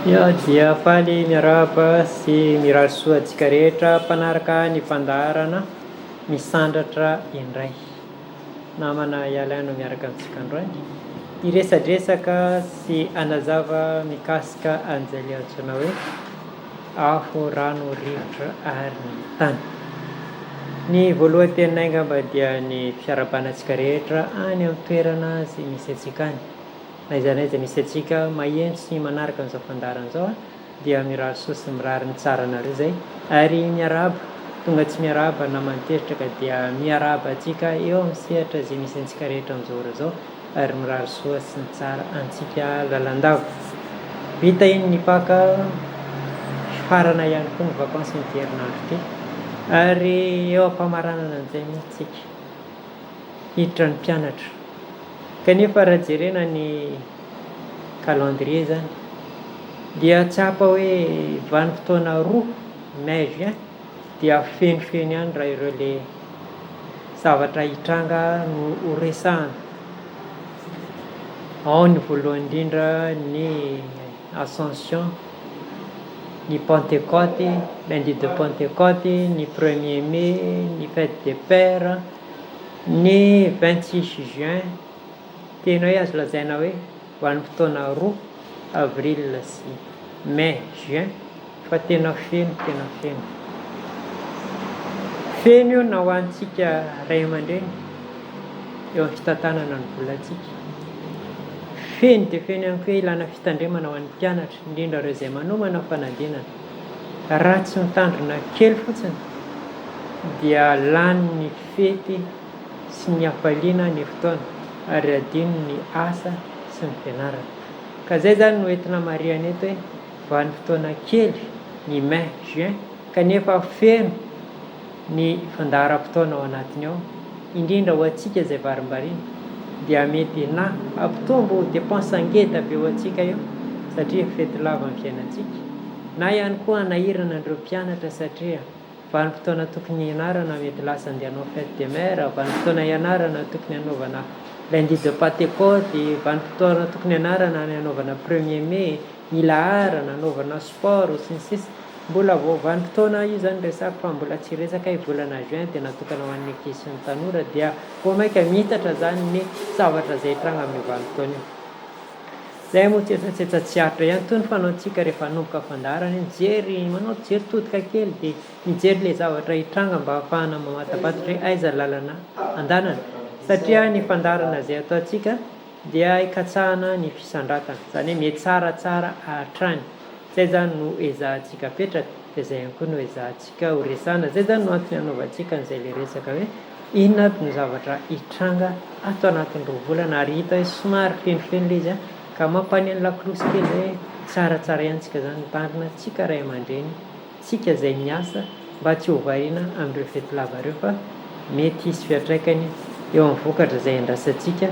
Ya dia faly miarahaba sy mirary soa antsika rehetra mpanaraka ny fandaharana misandratra indray. Namana Ialahy no miaraka amintsika androany hiresadresaka sy hanazava mikasika an'izay ilay antsoina hoe afo, rano, rivotra ary ny tany. Ny voalohan-teninay angamba dia ny fiarahabana antsika rehetra any amin'ny toerana izay misy antsika any. Na aiza na aiza misy antsika maheno sy manaraka an'izao fandaharana izao dia mirary soa sy mirary ny tsara anareo izay ary miarahaba tonga tsy miarahaba naman'ny tezitra ka dia miarahaba antsika eo amin'ny sehatra izay misy antsika rehetra amin'izao ora izao ary mirary soa sy ny tsara antsika lalandava. Vita iny ny Paka, hifarana ihany koa ny vakansy amin'ity herinandro ity ary eo am-pamaranana an'izay mihitsy isika. Hiditra ny mpianatra. Kanefa raha jerena ny calendrier izany dia tsapa hoe vanim-potoana roa, mai juin, dia fenofeno ihany raha ireo le zavatra hitranga no ho resahana. Ao ny voalohany indrindra ny ascension, ny pentecôte, lundi de pentecôte, ny premier mai, ny fête des pères, Ny 26 juin, tena hoe azo lazaina hoe vanim-potoana roa, avril sy mai, juin, fa tena feno, tena feno. Feno io na ho antsika ray aman-dreny eo amin'ny fitantanana ny volantsika. Feno dia feno ihany koa ilana fitandremana ho an'ny mpianatra, indrindra ireo izay manomana fanadinana. Raha tsy mitandrina kely fotsiny dia lany ny fety sy ny hafaliana ny fotoana ary adino ny asa sy ny fianarana. Ka zay zany no entina marihana eto hoe vanim-potoana kely ny mai, juin kanefa feno ny fandaharam-potoana ao anatiny ao, indrindra ho antsika izay varimbariana dia mety na hampitombo dépense ngeda be ho antsika io satria fety lava ny fiainantsika na ihany koa hanahirana an'ireo mpianatra satria Vanim-potoana tokony hianarana mety lasa andeha hanao fête des mères, vanim-potoana hianarana tokony hanaovana lundi de Patekoty, vanim-potoana tokony hianarana ny hanaovana premier mai, hilaharana, hanaovana sport, sy ny sisa Mbola vao vanim-potoana io izany resako fa mbola tsy resaka hoe volana juin dia natokana ho an'ny ankizy sy ny tanora dia vao mainka miitatra izany ny zavatra izay hitranga amin'io vanim-potoana io. Izay moa tsetsatsetsa tsy aritra ihany toy ny fanaontsika rehefa hanomboka fandaharana iny, mijery, manao jery todika kely dia mijery ilay zavatra hitranga mba hahafahana mamatapatatra hoe aiza ny lalana andanana satria ny fandaharana izay ataontsika dia ikatsahana ny fisandratana, izany hoe mihatsaratsara hatrany. Izay izany no ezahantsika apetraka dia izay ihany koa no ezahantsika ho resahana. Izay izany no antony hanaovantsika an'izay ilay resaka hoe inona aby no zavatra hitranga ato anatin'ny roa volana ary hita hoe somary fenofeno ilay izy ka mampaneno lakolosy kely izay hoe tsaratsara ihany tsika izany mitandrina, tsika ray aman-dreny, tsika izay miasa mba tsy ho variana amin'ireo fety lava ireo fa mety hisy fiantraikany eo amin'ny vokatra izay andrasantsika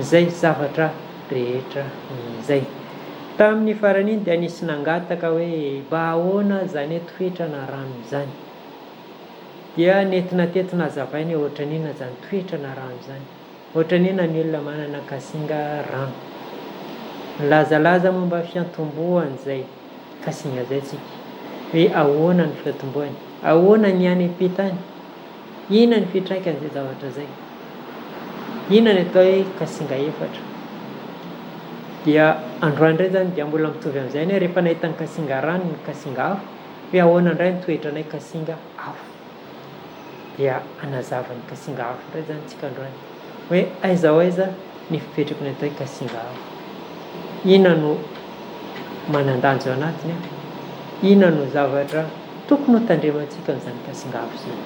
izay zavatra rehetra izay. Tamin'ny farany iny dia nisy nangataka hoe mba ahoana izany toetrana rano izany. Dia nentina teto nazavaina hoe ohatran'inona izany toetrana rano izany. Ohatran'inona ny olona manana kasinga rano. Nilazalaza momba ny fiantombohan'izay kasinga izay tsika. Hoe ahoana ny fiantombohany. Ahoana ny any am-pita any. Inona ny fiantraikan'izay zavatra izay. Inona ny atao hoe kasinga efatra. Dia androany indray izany dia mbola mitovy amin'izay ihany hoe rehefa nahita ny kasinga rano ny kasinga afo, hoe ahoana indray ny toetranay kasinga afo. Dia hanazava ny kasinga afo indray izany tsika androany. Hoe aiza ho aiza ny fipetraky ny atao hoe kasinga afo. Inona no manan-danja ao anatiny an? Inona no zavatra tokony ho tandremantsika amin'izany kasinga afo izany?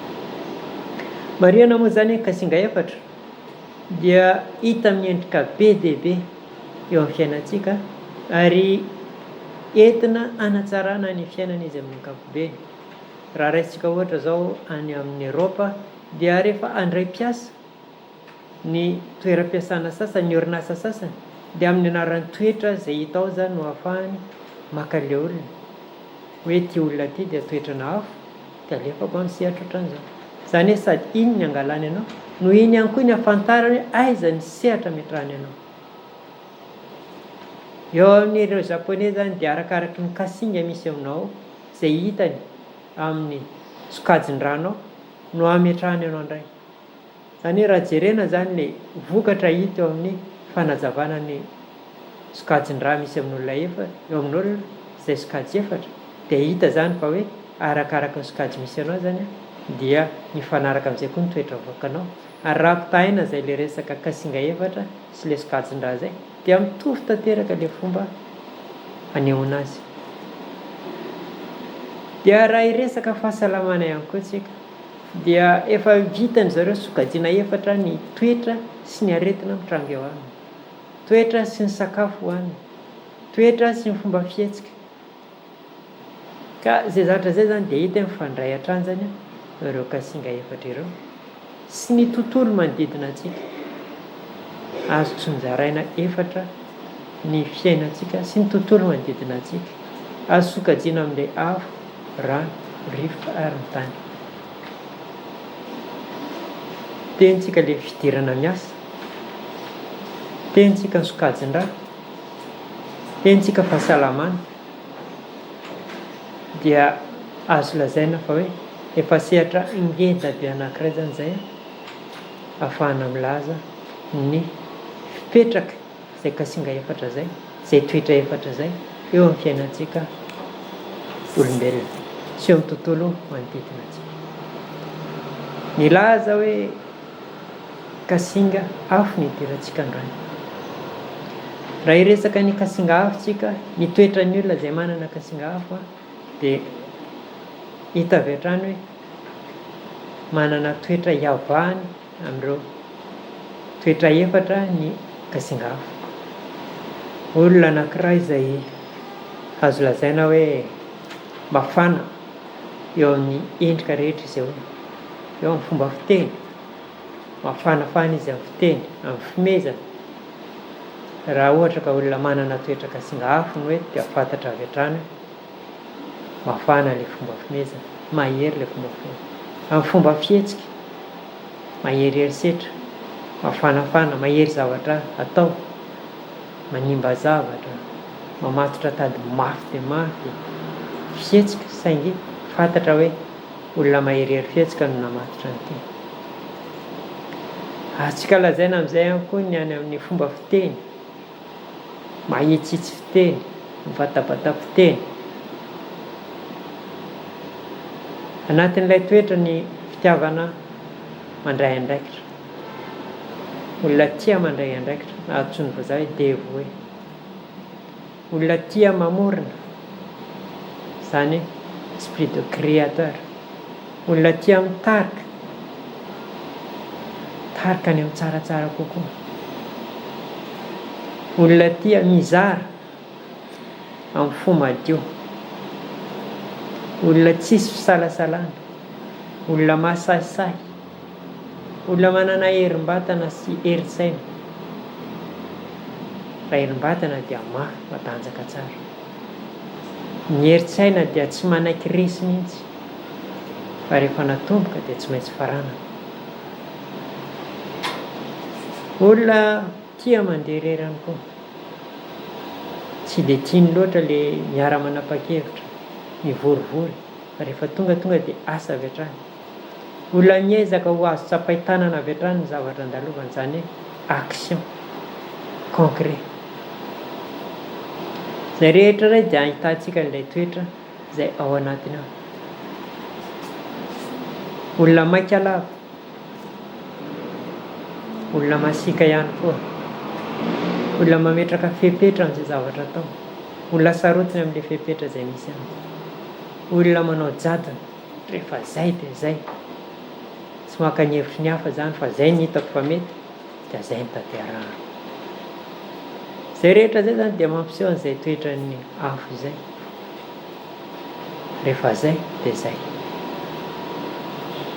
Marihana moa izany hoe kasinga efatra dia hita amin'ny endrika be dia be eo amin'ny fiainantsika ary entina hanatsarana ny fiainana izy amin'ny ankapobeny. Raha raisintsika ohatra izao any amin'ny Eropa dia rehefa handray mpiasa ny toeram-piasana sasany, ny orinasa sasany dia amin'ny anaran'ny toetra izay hita ao izany no ahafahany maka an'ilay olona. Hoe ity olona ity dia toetrana afo dia alefako amin'ny sehatra ohatran'izao. Izany hoe sady iny ny angalany anao no iny ihany koa ny ahafantarany hoe aiza ny sehatra ametrahany anao. Eo amin'ireo Japoney izany dia arakaraky ny kasinga misy aminao izay hitany amin'ny sokajin-dranao no ametrahany anao indray. Izany hoe raha jerena izany ilay vokatra hita eo amin'ny fanazavana ny sokajin-dra misy amin'olona efa, eo amin'olona izay sokajy efatra dia hita izany fa hoe arakaraka ny sokajy misy anao izany dia mifanaraka amin'izay koa ny toetra avoakanao. Ary raha ampitahaina izay ilay resaka kasinga efatra sy ilay sokajin-dra izay dia mitovy tanteraka ilay fomba anehoana azy. Dia raha hiresaka fahasalamana ihany koa tsika dia efa vitan-dry zareo sokajiana efatra ny toetra sy ny aretina mitranga eo aminy. Toetra sy ny sakafo hohanina. Toetra sy ny fomba fihetsika. Ka izay zavatra izay izany dia hita hoe mifandray hatrany izany ireo kasinga efatra ireo sy ny tontolo manodidina antsika. Azo tsinjaraina efatra ny fiainantsika sy ny tontolo manodidina antsika. Azo sokajiana amin'ilay afo, rano, rivotra ary ny tany. Tenintsika ilay fidirana miasa. Tenintsika ny sokajin-draha. Tenintsika fahasalamana. Dia azo lazaina fa hoe efa sehatra ngeda be anankiray izany izay ahafahana milaza ny fipetraka izay kasinga efatra izay, izay toetra efatra izay eo amin'ny fiainantsika olombelona sy eo amin'ny tontolo manodidina antsika. Nilaza hoe kasinga afo ny idirantsika androany. Raha hiresaka ny kasinga afo tsika, ny toetran'ny olona izay manana kasinga afo dia hita avy hatrany hoe manana toetra iavahany amin'ireo toetra efatra ny kasinga afo. Olona anankiray izay azo lazaina hoe mafana eo amin'ny endrika rehetra izy eo, eo amin'ny fomba fiteny, mafanafana izy amin'ny fiteny, amin'ny fimezana. Raha ohatra ka olona manana toetra kasinga afo no eto dia fantatra avy hatrany hoe mafana ilay fomba fimezana, mahery ilay fomba fimezana. Amin'ny fomba fihetsika, mahery herisetra, mafanafana, mahery zavatra atao, manimba zavatra, mamatotra tady mafy dia mafy, fihetsika saingy fantatra hoe olona maherihery fihetsika no namatotra an'ity. Azontsika lazaina amin'izay ihany koa ny any amin'ny fomba fiteny, mahitsitsy fiteny, mivatabata fiteny. Anatin'ilay toetra ny fitiavana mandray andraikitra. Olona tia mandray andraikitra na antsoin'ny vazaha hoe dévoué. Olona tia mamorona, izany hoe esprit de créateur. Olona tia mitarika, mitarika any amin'ny tsaratsara kokoa. Olona tia mizara amin'ny fo madio. Olona tsisy fisalasalana, olona mahasahisahy. Olona manana herim-batana sy herin-tsaina. Raha herim-batana dia mafy, matanjaka tsara. Ny herin-tsaina dia tsy manaiky resy mihitsy, fa rehefa natomboka dia tsy maintsy faranana. Olona tia mandeha irery ihany koa. Tsy dia tiany loatra ilay miara-manapa-kevitra, mivorivory, fa rehefa tonga tonga dia asa avy hatrany. Olona miezaka ho azo tsapain-tanana avy hatrany ny zavatra andalovany, izany hoe action concret. Izay rehetra izay dia ahitantsika an'ilay toetra izay ao anatiny ao. Olona maika lava, olona masiaka ihany koa, olona mametraka fepetra amin'izay zavatra atao, olona sarotiny amin'ilay fepetra izay misy aminy, olona manao jadona. Rehefa zay dia zay. Tsy maka ny hevitry ny hafa zany fa zay ny hitako fa mety dia zay no tanterahana. Zay rehetra zay zany dia mampiseho an'izay toetran'ny afo izay. Rehefa zay dia zay.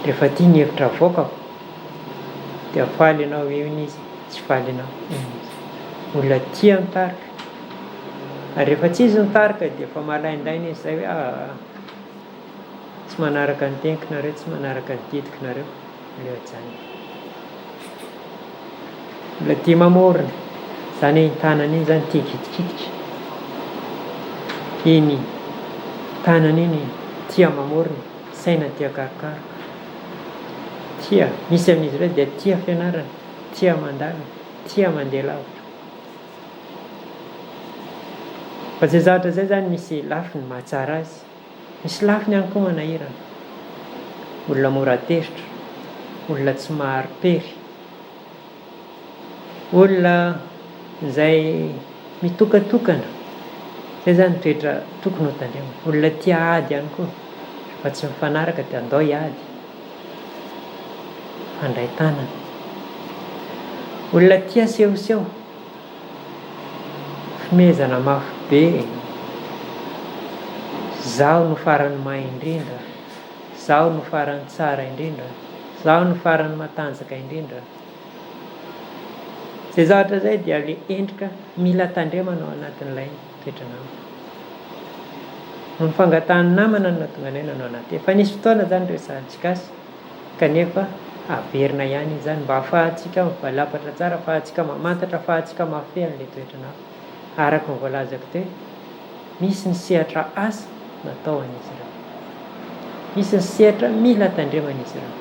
Rehefa tia ny hevitra avoakako dia faly ianao iny izy, tsy faly ianao iny izy. Olona tia mitarika. Ary rehefa tsy izy mitarika dia efa malaindaina izy zay hoe ah. Tsy manaraka ny teniko nareo, tsy manaraka ny didiko nareo, aleo ajanona. Mbola tia mamorona, zany hoe iny tanana iny zany tia kitikitika. Iny tanana iny tia mamorona, saina tia karokaroka. Tia, misy amin'izy ireo dia tia fianarana, tia mandalina, tia mandeha lavitra. Fa izay zavatra izay izany misy lafiny mahatsara azy, misy lafiny ihany koa manahirana. Olona mora tezitra, olona tsy mahari-pery. Olona izay mitokatokana, izay izany ny toetra tokony ho tandremana. Olona tia ady ihany koa, rehefa tsy mifanaraka dia andao hiady, mifandray tanana. Olona tia sehoseho, fimehezana mafy be, izaho no farany mahay indrindra, izaho no farany tsara indrindra. Izaho no farany matanjaka indrindra. Izay zavatra izay dia ilay endrika mila tandremana ao anatin'ilay toetranao. Noho ny fangatahan'ny namana no nahatonga anay nanao anaty. Efa nisy fotoana izany resahantsika azy kanefa averina ihany izany mba hahafahantsika mivalapatra tsara, hahafahantsika mamantatra, hahafahantsika mahafehy an'ilay toetranao. Araka ny voalazako teo, misy ny sehatra asa natao an'izy ireo. Misy ny sehatra mila tandremana izy ireo.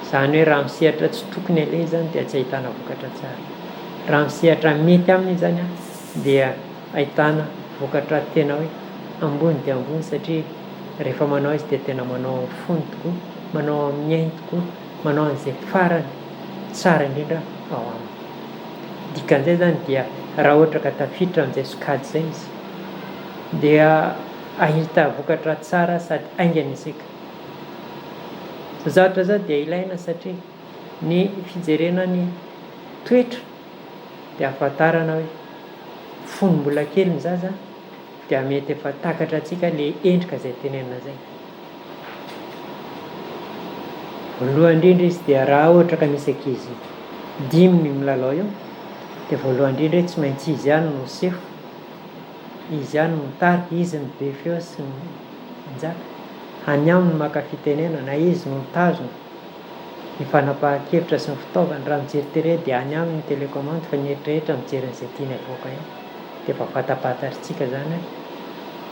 Izany hoe raha amin'ny sehatra tsy tokony aleha izany dia tsy ahitana vokatra tsara. Raha amin'ny sehatra mety aminy izany dia ahitana vokatra tena hoe ambony dia ambony satria rehefa manao izy dia tena manao amin'ny fony tokoa, manao amin'ny ainy tokoa, manao an'izay farany tsara indrindra ao aminy. Dikan'izay izany dia raha ohatra ka tafiditra amin'izay sokajy izay izy dia hahita vokatra tsara sady haingana isika. Izao zavatra izao dia ilaina satria ny fijerena ny toetra dia ahafantarana hoe fony mbola kely ny zaza dia mety efa takatra antsika le endrika izay tenenina izay. Voalohany indrindra izy dia raha ohatra ka misy ankizy dimy milalao eo dia voalohany indrindra hoe tsy maintsy izy ihany no sefo. Izy ihany no mitarika, izy no be feo sy ny manjaka. Any aminy no maka fitenenana, na izy no mitazona ny fanapahan-kevitra sy ny fitaovana. Raha mijery télé dia any aminy ny télécommande fa ny eritreritra mijery an'izay tiany avoaka eo. Dia efa fantapantatritsika izany hoe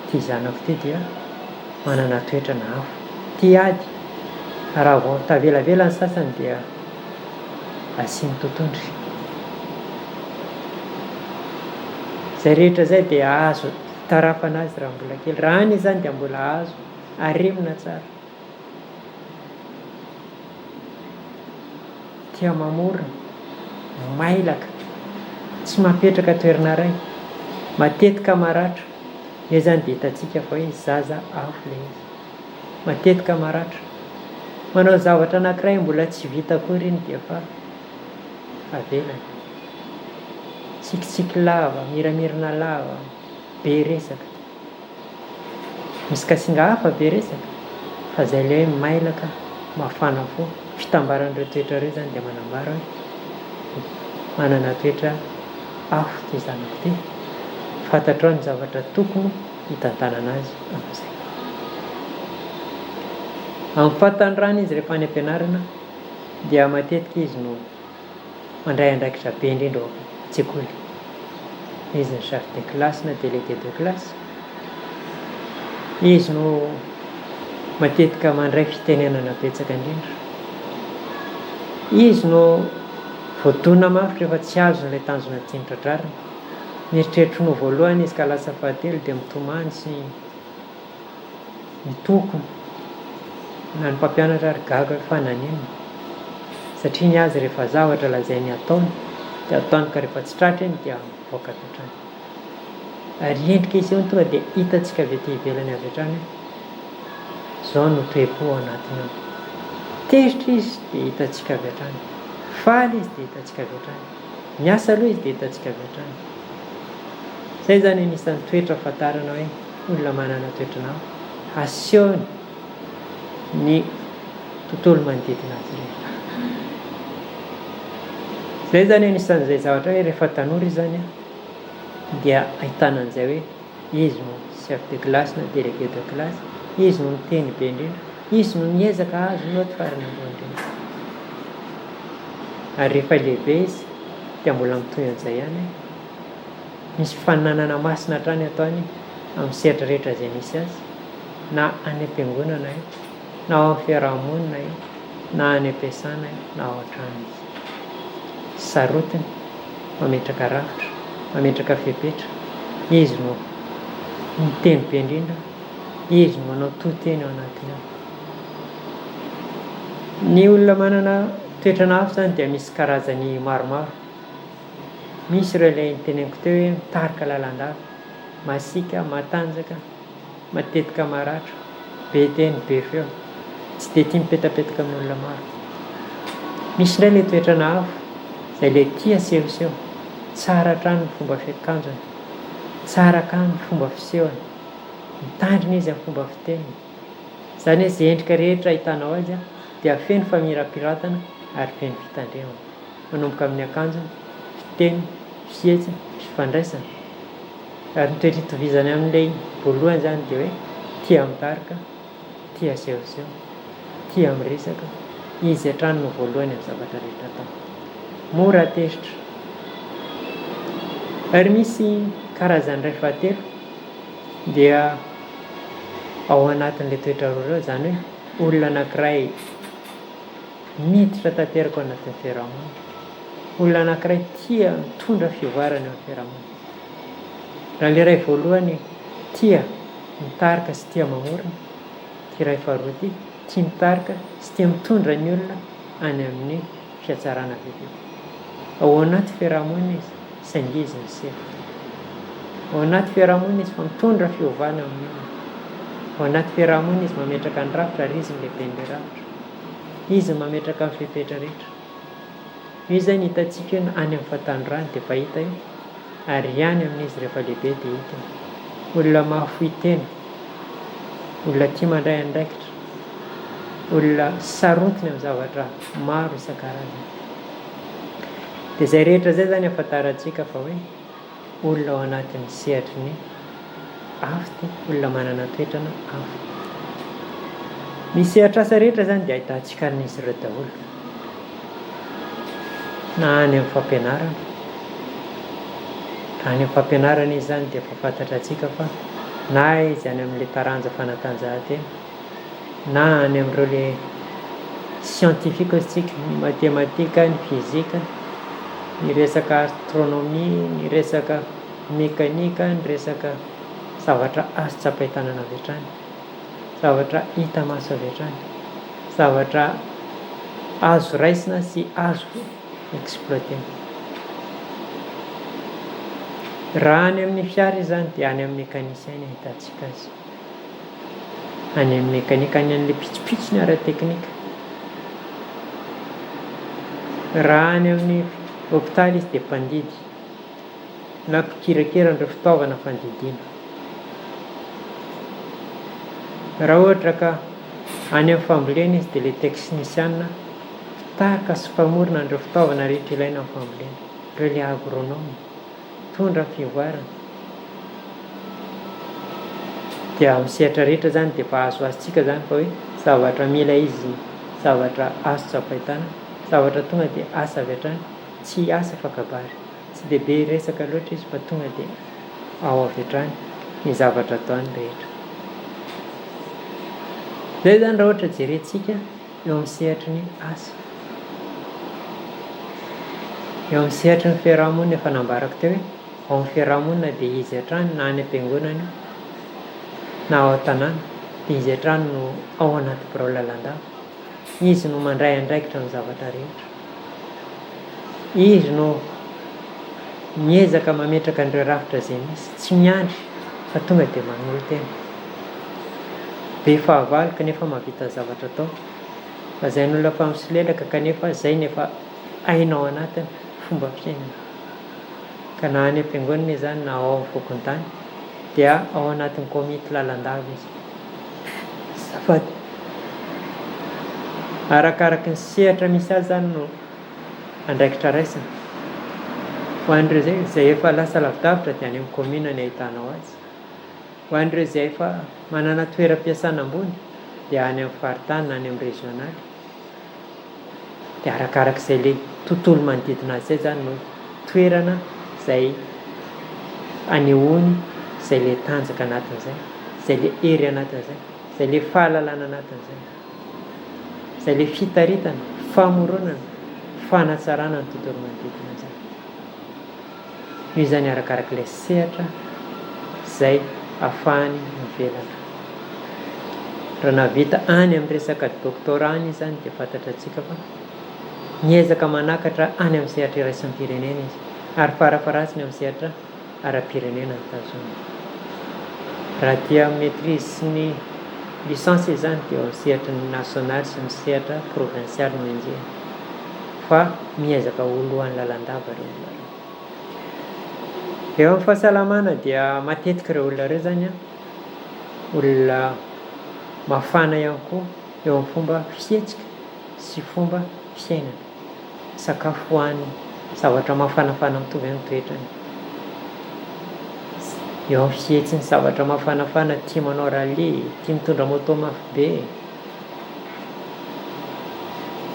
ity zanako ity dia manana toetra na hafa. Tia ady. Raha vao tavelavela ny sasany dia asiany totohondry. Izay rehetra izay dia azo itarafana azy raha mbola kely. Raha any izany dia mbola azo arenina tsara. Tia mamorona, mailaka, tsy mahapetraka toerana iray, matetika maratra. Eo izany dia hitantsika fa hoe zaza afo ilay izy. Matetika maratra. Manao zavatra anankiray mbola tsy vita akory iny dia efa avelany. Tsikitsiky lava, miramirana lava, be resaka. Misy kasinga hafa be resaka fa izay ilay hoe mailaka, mafana fo. Fitambaran'ireo toetra ireo izany dia manambara hoe manana toetra afo ity zanako ity. Fantatrao ny zavatra tokony hitantanana azy amin'izay. Amin'ny fahatanorana izy rehefa any am-pianarana dia matetika izy no mandray andraikitra be indrindra ao an-tsekoly. Izy no chef de classe na délégué de classe. Izy no matetika mandray fitenenana betsaka indrindra. Izy no voadona mafy rehefa tsy azony ilay tanjona tiany tratrarina. Mieritreritra ny ho voalohany izy ka lasa fahatelo dia mitomany sy mitokona. Na ny mpampianatra ary gaga hoe fa naninona? Satria ny azy rehefa zavatra lazainy ataony dia ataony ka rehefa tsy tratra iny dia mivoaka avy hatrany. Ary endrika isehoany tonga dia hitantsika avy aty ivelany avy hatrany hoe izao no toe-po ao anatiny ao. Tezitra izy dia hitantsika avy hatrany. Faly izy dia hitantsika avy hatrany. Miasa aloha izy dia hitantsika avy hatrany. Izay izany anisan'ny toetra ahafantarana hoe olona manana toetra nama. Asehony ny tontolo manodidina azy rehetra. Izay izany anisan'izay zavatra hoe rehefa tanora izy izany dia ahitana an'izay hoe izy no chef de classe na délégué de classe, izy no miteny be indrindra, izy no miezaka hahazo note farany ambony indrindra. Ary rehefa lehibe izy dia mbola mitohy an'izay ihany hoe misy fananana masina hatrany ataony. Amin'ny sehatra rehetra izay misy azy, na any am-piangonana io, na ao amin'ny fiaraha-monina io, na any am-piasana io, na ao an-trano izy. Sarotiny, mametraka rafitra, mametraka fepetra, izy no miteny be indrindra, izy no manao to teny ao anatiny ao. Ny olona manana toetrana afo izany dia misy karazany maromaro. Misy ireo ilay noteneniko teo hoe mitarika lalandava, masiaka, matanjaka, matetika maratra, be teny, be feo, tsy dia tia mipetapetaka amin'ny olona maro. Misy indray ilay toetrana afo, izay ilay tia sehoseho, tsara hatrany ny fomba fiakanjony, tsara hatrany ny fomba fisehony, mitandrina izy amin'ny fomba fiteniny. Izany hoe izay endrika rehetra ahitanao azy dia feno famirapiratana ary feno fitandremana. Manomboka amin'ny akanjony, fiteny, fihetsiny, fifandraisana. Ary ny toetra itovizany amin'ilay voalohany izany dia hoe tia mitarika, tia sehoseho, tia miresaka, izy hatrany no voalohany amin'ny zavatra rehetra atao. Mora tezitra. Ary misy karazany iray fahatelo dia ao anatin'ilay toetra roa ireo, izany hoe olona anankiray miditra tanteraka ao anatin'ny fiarahamonina, olona anankiray tia mitondra fivoarana eo amin'ny fiarahamonina. Raha ilay iray voalohany tia mitarika sy tia mamorona, ity iray faharoa ity tia mitarika sy tia mitondra ny olona any amin'ny fihatsarana bebe kokoa. Ao anaty fiarahamonina izy saingy izy no sefo. Ao anaty fiarahamonina izy fa mitondra fiovana eo amin'ny olona. Ao anaty fiarahamonina izy mametraka ny rafitra ary izy no lehiben'ilay rafitra. Izy no mametraka ny fepetra rehetra. Io izany hitantsika io any amin'ny fahatanorany dia efa hita io ary any amin'izy rehefa lehibe dia hita io. Olona mahafoy tena, olona tia mandray andraikitra, olona sarotiny amin'ny zavatra maro isan-karazany. Dia izay rehetra izay izany ahafantarantsika fa hoe olona ao anatin'ny sehatry ny afo ity, olona manana toetrana afo. Ny sehatr'asa rehetra izany dia ahitantsika an'izy ireo daholo. Na any amin'ny fampianarana. Raha any amin'ny fampianarana izy izany dia efa fantatrantsika fa na izy any amin'ilay taranja fanatanjahantena, na any amin'ireo le scientifique hozy tsika, ny matematika, ny fizika, ny resaka astronomie, ny resaka mekanika, ny resaka zavatra azo tsapain-tanana avy hatrany, zavatra hita maso avy hatrany, zavatra azo raisina sy azo exploiter-na. Raha any amin'ny fiara izy izany dia any amin'ny mécanicien no ahitantsika azy. Any amin'ny mekanika, any amin'ilay pitsopitsony ara-teknika. Raha any amin'ny hopitaly izy dia mpandidy na mpikirakira an'ireo fitaovana fandidiana. Raha ohatra ka any amin'ny fambolena izy dia ilay teknisiana mpitarika sy mpamorona an'ireo fitaovana rehetra ilaina amin'ny fambolena, ireo ilay agronome. Mitondra fivoarana. Dia amin'ny sehatra rehetra izany dia efa azoazontsika izany fa hoe zavatra mila izy, zavatra azo tsapain-tanana, zavatra tonga dia asa avy hatrany, tsy asa fa kabary. Tsy dia be resaka loatra izy fa tonga dia ao avy hatrany ny zavatra ataony rehetra. Izay izany raha ohatra jerentsika eo amin'ny sehatry ny asa. Eo amin'ny sehatry ny fiaraha-monina efa nambarako teo hoe ao amin'ny fiaraha-monina dia izy hatrany na any am-piangonana io na ao an-tanàna dia izy hatrany no ao anaty birao lalandava. Izy no mandray andraikitra amin'ny zavatra rehetra. Izy no miezaka mametraka an'ireo rafitra izay misy, tsy miandry fa tonga dia manolo-tena. Be fahavalo kanefa mahavita zavatra atao. Lazain'olona fa misolelaka kanefa zay no efa aina ao anatiny, fomba fiainana. Ka na any am-piangonana izany na ao amin'ny fokontany dia ao anatin'ny komity lalandava izy. Azafady. Arakaraky ny sehatra misy azy izany no andraikitra raisina. Ho an'ireo izay izay efa lasa lavidavitra dia any amin'ny commune no ahitanao azy. Ho an'ireo izay efa manana toeram-piasana ambony dia any amin'ny faritany na any amin'ny rezionaly. Dia arakarak'izay ilay tontolo manodidina azy izay izany no toerana izay anehoany Izay ilay tanjaka anatin'izay, izay ilay hery anatin'izay, izay ilay fahalalana anatin'izay, izay ilay fitaritana, famoronana, fanatsarana ny tontolo manodidina izay. Io izany arakarak'ilay sehatra izay ahafahany mivelatra. Raha nahavita any amin'ny resaka doctorat any izy izany dia fantatrantsika fa miezaka manakatra any amin'ny sehatra iraisam-pirenena izy ary farafaharatsiny amin'ny sehatra ara-pirenena no tazominy. Raha aty amin'ny maitrise sy ny licence izy izany dia eo amin'ny sehatry ny nasionaly sy ny sehatra provinsialy no enjehiny fa miezaka ho lohany lalandava ireo olona ireo. Eo amin'ny fahasalamana dia matetika ireo olona ireo izany an, olona mafana ihany koa eo amin'ny fomba fihetsika sy fomba fiainana. Sakafo hohaniny, zavatra mafanafana mitovy amin'ny toetrany. Eo amin'ny fihetsiny zavatra mafanafana, tia manao rallye, tia mitondra moto mafy be.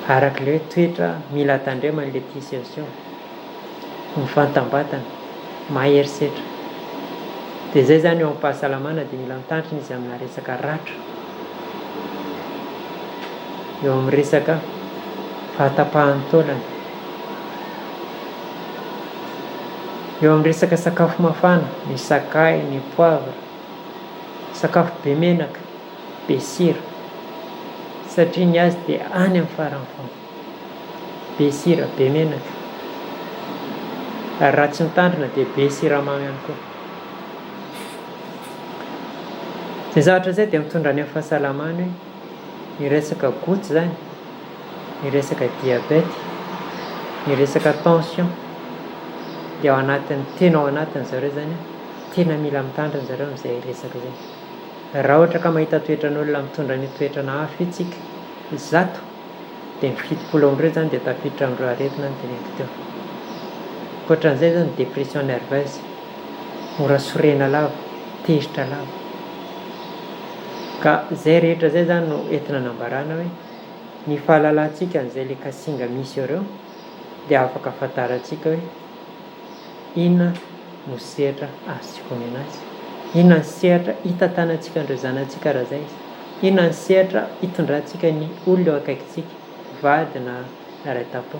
Araka ilay hoe toetra mila tandremana ilay tia sehoseho. Mivantambatana, mahery setra. Dia izay izany eo am-pahasalamana dia mila mitandrina izy amina resaka ratra. Eo amin'ny resaka fahatapahan'ny taolana. Eo amin'ny resaka sakafo mafana, ny sakay, ny poivre, sakafo be menaka, be sira. Satria ny azy dia any amin'ny farany foana. Be sira, be menaka. Ary raha tsy mitandrina dia be siramamy ihany koa. Izay zavatra izay dia mitondra any amin'ny fahasalamana hoe ny resaka goutte izany, ny resaka diabète, ny resaka tension dia ao anatin'ny, tena ao anatin'ny zareo izany, tena mila mitandrina zareo amin'izay resaka izay. Raha ohatra ka mahita toetran'olona mitondra an'io toetrana hafa io tsika, 100 dia ny 70 amin'ireo izany dia tafiditra amin'ireo aretina noteneniko teo. Ankoatran'izay izany dépression nerveuse, mora sorena lava, tezitra lava. Ka izay rehetra izay izany no entina anambarana hoe ny fahalalantsika an'izay le kasinga misy eo ireo dia afaka ahafantarantsika hoe inona no sehatra azontsika omena azy, inona ny sehatra hitantanantsika an'ireo zanatsika raha izay izy, inona ny sehatra hitondrantsika ny olona eo akaikintsika, vady na ray tam-po.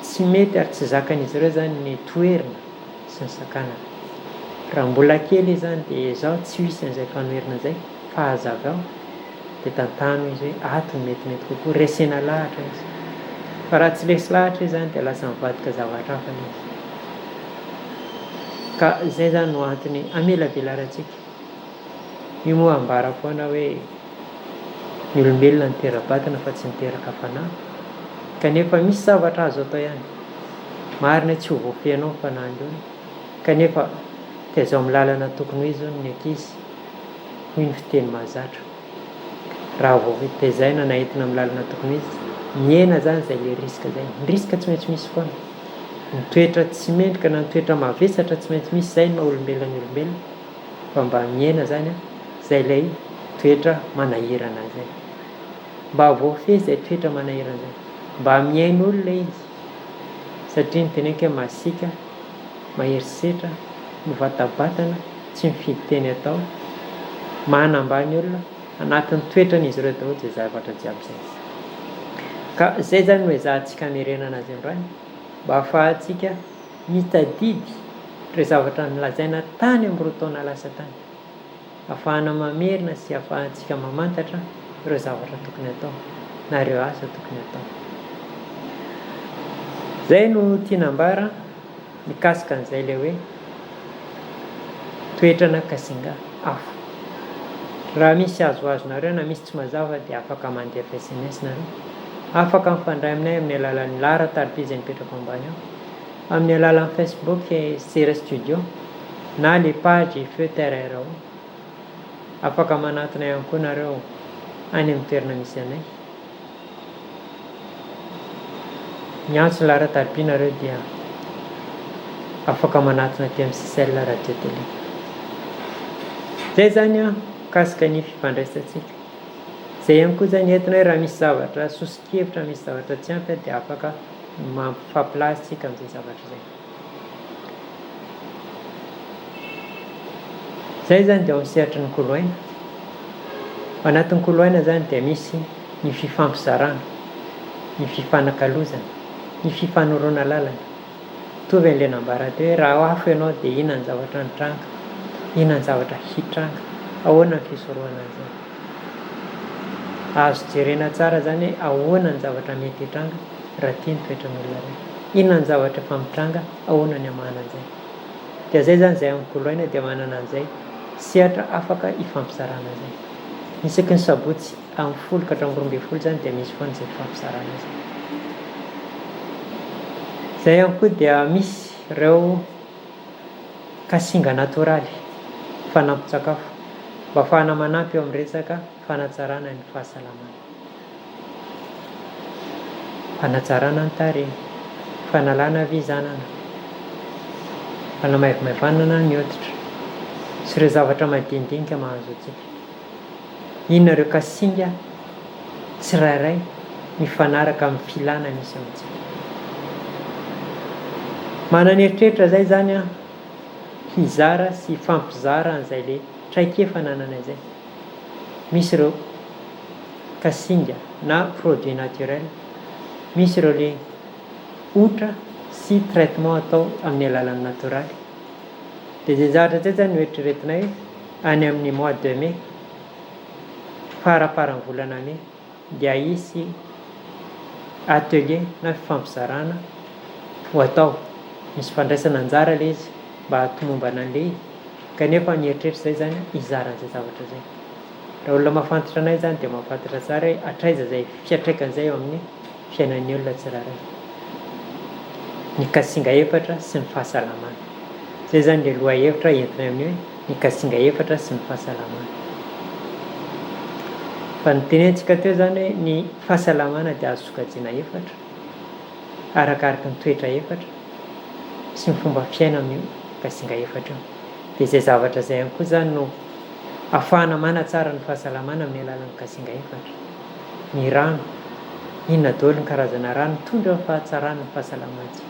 Tsy mety ary tsy zakan'izy ireo izany ny toherina sy ny sakanana. Raha mbola kely izy izany dia ezaho tsy ho hisy an'izay fanoherana izay fa hazavao dia tantano izy hoe ato no metimety kokoa, resena lahatra izy. Fa raha tsy resy lahatra izy izany dia lasa mivadika zavatra hafa ilay izy. Ka izay izany no antony amelabelarantsika. Io moa ambara foana hoe ny olombelona nitera-batana fa tsy niteraka fanahy, kanefa misy zavatra azo atao ihany. Marina tsy ho voafehinao ny fanahin'ny olona, kanefa tezao amin'ny lalana tokony ho izy hono ny ankizy, hoy ny fiteny mahazatra. Raha vao tezaina na entina amin'ny lalana tokony ho izy, mihena izany izay ilay risque izay. Ny risque tsy maintsy misy foana. Ny toetra tsy mendrika na ny toetra mavesatra tsy maintsy misy, izay no maha olombelona ny olombelona. fa mba mihena zany an, zay ilay toetra manahirana zay. Mba voafehy zay toetra manahirana zay. Mba mihaino olona izy, satria ny teneniko hoe masiaka, mahery setra, mivatabatana, tsy mifidy teny atao, manambany olona, anatin'ny toetran'izy ireo daholo zay zavatra jiaby zay. Ka zay zany no ezahantsika hamerenana azy androany, mba ahafahantsika mitadidy ireo zavatra nolazaina tany amin'ny roa taona lasa tany, ahafahana mamerina sy ahafahantsika mamantatra ireo zavatra tokony hatao na ireo asa tokony hatao. Izay no tiana ambara mikasika an'izay ilay hoe toetrana kasinga afo. Raha misy azoazonareo na misy tsy mazava dia afaka mandefa sms nareo. Afaka mifandray aminay amin'ny alalan'ny laharan-tariby izay mipetraka ao ambany ao. Amin'ny alalan'ny Facebook Sera Studio na le page Feu Terre RO. Afaka manatona ihany koa nareo any amin'ny toerana misy anay. Miantso laharan-tariby nareo dia afaka manatona aty amin'ny Sicel Radio Télé. Zay zany an, mikasika ny fifandraisantsika. Zay ihany koa zany entina hoe raha misy zavatra soso-kevitra, misy zavatra tsy ampy dia afaka. Mampifampilaza isika amin'izay zavatra izay. Izay izany dia ao amin'ny sehatry ny koloaina. Ao anatin'ny koloaina izany dia misy ny fifampizarana, ny fifanakalozana, ny fifanoroana lalana. Mitovy an'ilay nambara teo hoe raha afo ianao dia inona ny zavatra nitranga, inona ny zavatra hitranga, ahoana ny fisorohana an'izay. Azo jerena tsara izany hoe ahoana ny zavatra mety hitranga raha tia ny toetran'olona iray. Inona ny zavatra efa mitranga, ahoana ny hamahana an'izay. Dia izay izany izay amin'ny koloaina dia manana an'izay sehatra afaka ifampizarana izay. Isaky ny sabotsy amin'ny folo ka hatramin'ny 12 izany dia misy foana izay fifampizarana izay. Izay ihany koa dia misy ireo kasinga natoraly fanampin-tsakafo mba ahafahana manampy eo amin'ny resaka fanatsarana ny fahasalamana. Fanatsarana ny tarehy, fanalana havizanana, fanamaivamaivanana ny hoditra sy ireo zavatra madinidinika mahazo antsika. Inona ireo kasinga tsirairay mifanaraka amin'ny filana misy eo amintsika. Manana eritreritra izay izany aho hizara sy hifampizara an'izay le traikefa ananana izay. Misy ireo kasinga na produit naturel, misy ireo le otra sy traitement atao amin'ny alalan'ny natoraly. Dia izay zavatra izay izany no eritreretinay any amin'ny mois de mai, faramparan'ny volana mai dia hisy atelier na fifampizarana ho atao. Misy fandraisana anjara ilay izy mba hahatomombana an'ilay izy kanefa ny eritreritra izay izany hizara an'izay zavatra izay. Raha olona mahafantatra anay izany dia mahafantatra tsara hoe hatraiza izay fiantraikany izay eo amin'ny fiainan'ny olona tsirairay. Ny kasinga efatra sy ny fahasalamana. Izay izany ilay lohahevitra entinay amin'io hoe ny kasinga efatra sy ny fahasalamana. Fa notenentsika teo izany hoe ny fahasalamana dia azo sokajiana efatra, arakaraky ny toetra efatra sy ny fomba fiaina amin'io kasinga efatra io. Dia izay zavatra izay ihany koa izany no ahafahana manatsara ny fahasalamana amin'ny alalan'ny kasinga efatra. Ny rano, inona daholo ny karazana rano mitondra fahatsarana ny fahasalamantsika.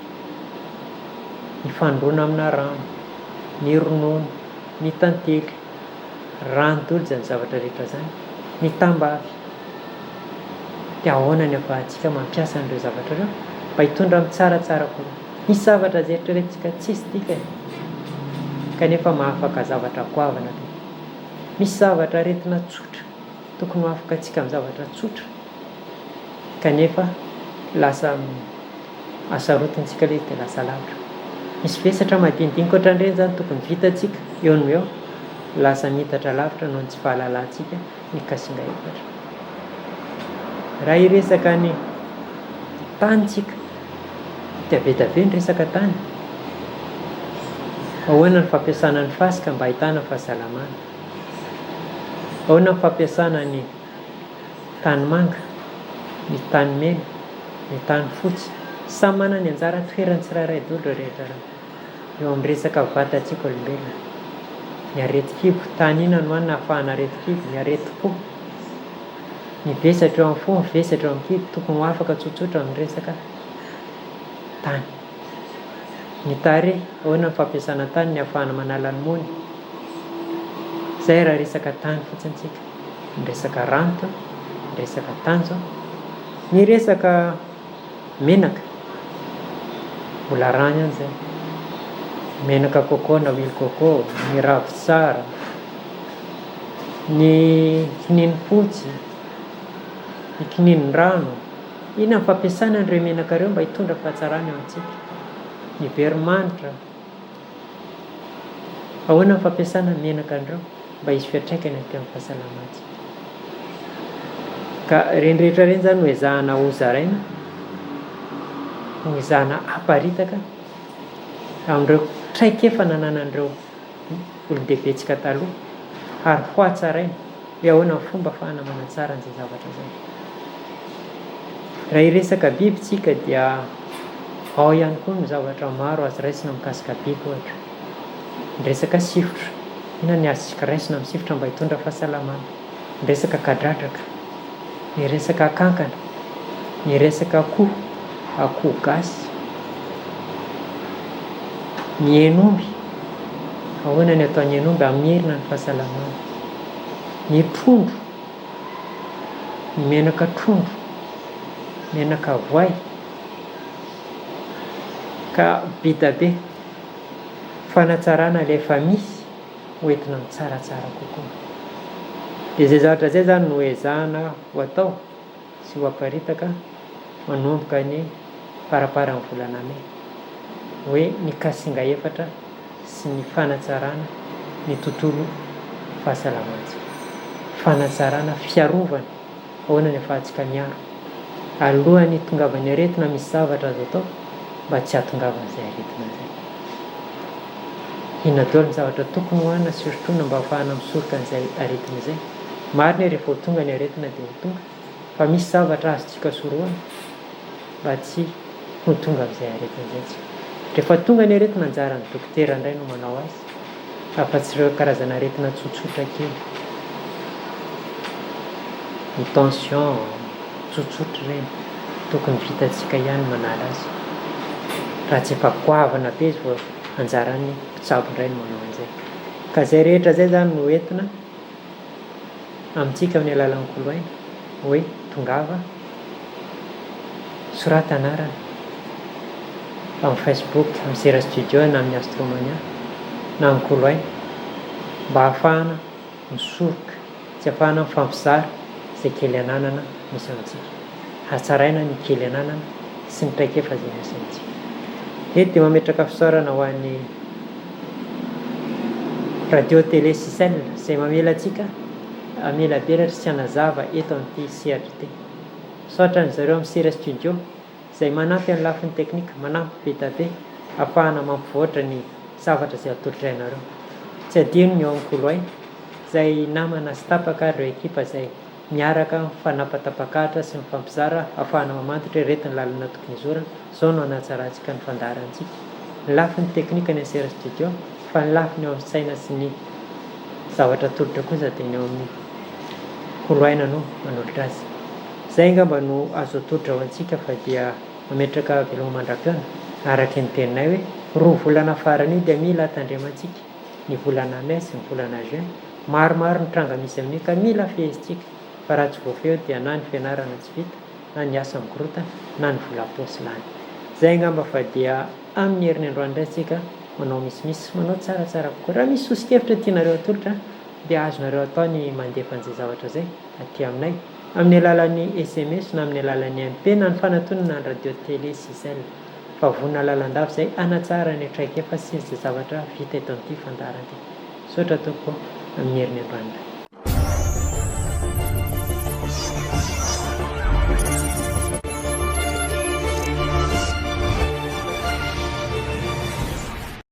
Ny fandroana amina rano, ny ronono, ny tantely, rano daholo izany zavatra rehetra izany, ny tambavy. Dia ahoana ny ahafahantsika mampiasa an'ireo zavatra ireo mba hitondra amin'ny tsaratsara kokoa. Misy zavatra izay eritreretintsika tsisy dikany kanefa mahafaka zavatra goavana be. Misy zavatra aretina tsotra tokony ho afaka antsika amin'ny zavatra tsotra kanefa lasa asarotintsika ilay izy dia lasa lavitra. Misy vesatra madinidinika ohatran'ireny izany tokony vitantsika eo no eo, lasa miitatra lavitra noho ny tsy fahalalantsika ny kasinga efatra. Raha hiresaka ny tany tsika dia be dia be ny resaka tany. Ahoana ny fampiasana ny fasika mba ahitana fahasalamana? Ahoana ny fampiasana ny tanimanga, ny tanimena, ny tany fotsy? Samy manana ny anjara toerany tsirairay daholo ireo rehetra ireo. Eo amin'ny resaka vatantsika olombelona. Ny aretin-kibo, tany inona no hanina ahafahana aretin-kibo? Ny aretim-po, ny vesatra eo amin'ny fo, ny vesatra eo amin'ny kibo, tokony ho afaka tsotsotra amin'ny resaka tany. Ny tarehy, ahoana ny fampiasana tany, ny ahafahana manala ny mony. Izay raha resaka tany fotsiny tsika. Ny resaka rano teo, ny resaka tany zao, ny resaka menaka, mbola rano ihany zay, menaka coco na huile coco, ny ravintsara, ny kininimpotsy, ny kininirano, inona ny fampiasana an'ireo menaka ireo mba hitondra fahatsarana eo amintsika, ny veromanitra. Ahoana ny fampiasana ny menaka an'ireo mba hisy fiantraikany aty amin'ny fahasalamantsika? Ka ireny rehetra ireny izany no ezahana hozaraina, ho ezahana haparitaka amin'ireo traikefa nananan'ireo olon-dehibentsika taloha ary hohatsaraina hoe ahoana ny fomba ahafahana manatsara an'izay zavatra izay. Raha hiresaka biby tsika dia ao ihany koa ny zavatra maro azo raisina mikasika biby ohatra. Ny resaka sifotra, inona ny azontsika raisina amin'ny sifotra mba hitondra fahasalamana? Ny resaka kadradraka, ny resaka kankana, ny resaka akoho, akoho gasy, ny hen'omby. Ahoana ny ataon'ny hen'omby hamerina ny fahasalamana? Ny trondro, ny menaka trondro, menaka voay, ka be da be. Fanatsarana ilay efa misy ho entina amin'ny tsaratsara kokoa. Dia izay zavatra izay izany no ezahana ho atao sy ho aparitaka manomboka ny faramparan'ny volana mey, hoe ny kasinga efatra sy ny fanatsarana ny tontolo fahasalamantsika. Fanatsarana fiarovana, ahoana ny afahantsika miaro? Alohan'ny hitongavan'ny aretina misy zavatra azo atao mba tsy hahatongavan'izay aretina izay. Inona daholo ny zavatra tokony hohanina sy hosotroina mba hahafahana misoroka an'izay aretina izay? Marina hoe rehefa ho tonga ny aretina dia ho tonga, fa misy zavatra azontsika sorohana mba tsy ho tonga amin'izay aretina izay isika. Rehefa tonga ny aretina, anjaran'ny dokotera indray no manao azy, afa-tsy ireo karazana aretina tsotsotra kely, ny tension, tsotsotra ireny, tokony vitantsika ihany ny manala azy. Raha tsy efa goavana be izy vao anjaran'ny mpitsabo indray no manao an'izay. Ka izay rehetra izay izany no entina amintsika amin'ny alalan'ny koloaina hoe tongava Soraty anarana amin'ny Facebook, amin'ny Sera Studio na amin'ny Astromania na amin'ny Koloaina mba hahafahana misoroka sy hahafahana mifampizara izay kely ananana misy amintsika. Hatsaraina ny kely ananana sy ny traikefa izay misy amintsika. Eto dia mametraka fisaorana ho an'ny Radio Télé Sicel izay mamela antsika hamelabelatra sy hanazava eto amin'ity sehatra ity. Misaotra an-dry zareo amin'ny Sera Studio izay manampy amin'ny lafiny teknika, manampy be da be ahafahana mampivoatra ny zavatra izay atolotray anareo. Tsy adino ny ao amin'ny Koloay izay namana sy tapaka ary ireo ekipa izay miaraka mifanapatapakahatra sy mifampizara ahafahana mamantatra ireto ny lalana tokony hizorana, izao no hanatsarantsika ny fandaharantsika. Ny lafiny teknika ny an'ny Sera Studio fa ny lafiny eo amin'ny saina sy ny zavatra atolotra kosa dia ny ao amin'ny Koloaina no manolotra azy. Izay angamba no azo atolotra ho antsika fa dia mametraka veloma mandra-pihaona araka ny teninay hoe roa volana farany io dia mila tandremantsika ny volana mai sy ny volana juin, maromaro ny tranga misy amin'io ka mila fehezintsika fa raha tsy voafehy eo dia na ny fianarana tsy vita na ny asa mikorotana na ny vola paosy lany. Izay angamba fa dia amin'ny heriny androany indray isika manao misimisy manao tsaratsara kokoa. Raha misy soso-kevitra tianareo atolotra dia azonareo atao ny mandefa an'izay zavatra izay aty aminay amin'ny alalan'ny sms na amin'ny alalan'ny MP na ny fanatonana ny radio télé Sicel fa vonona lalandava izay hanatsara ny traikefa sy izay zavatra vita eto amin'ity fandaharana ity. Misaotra tompoko amin'ny heriny androany indray.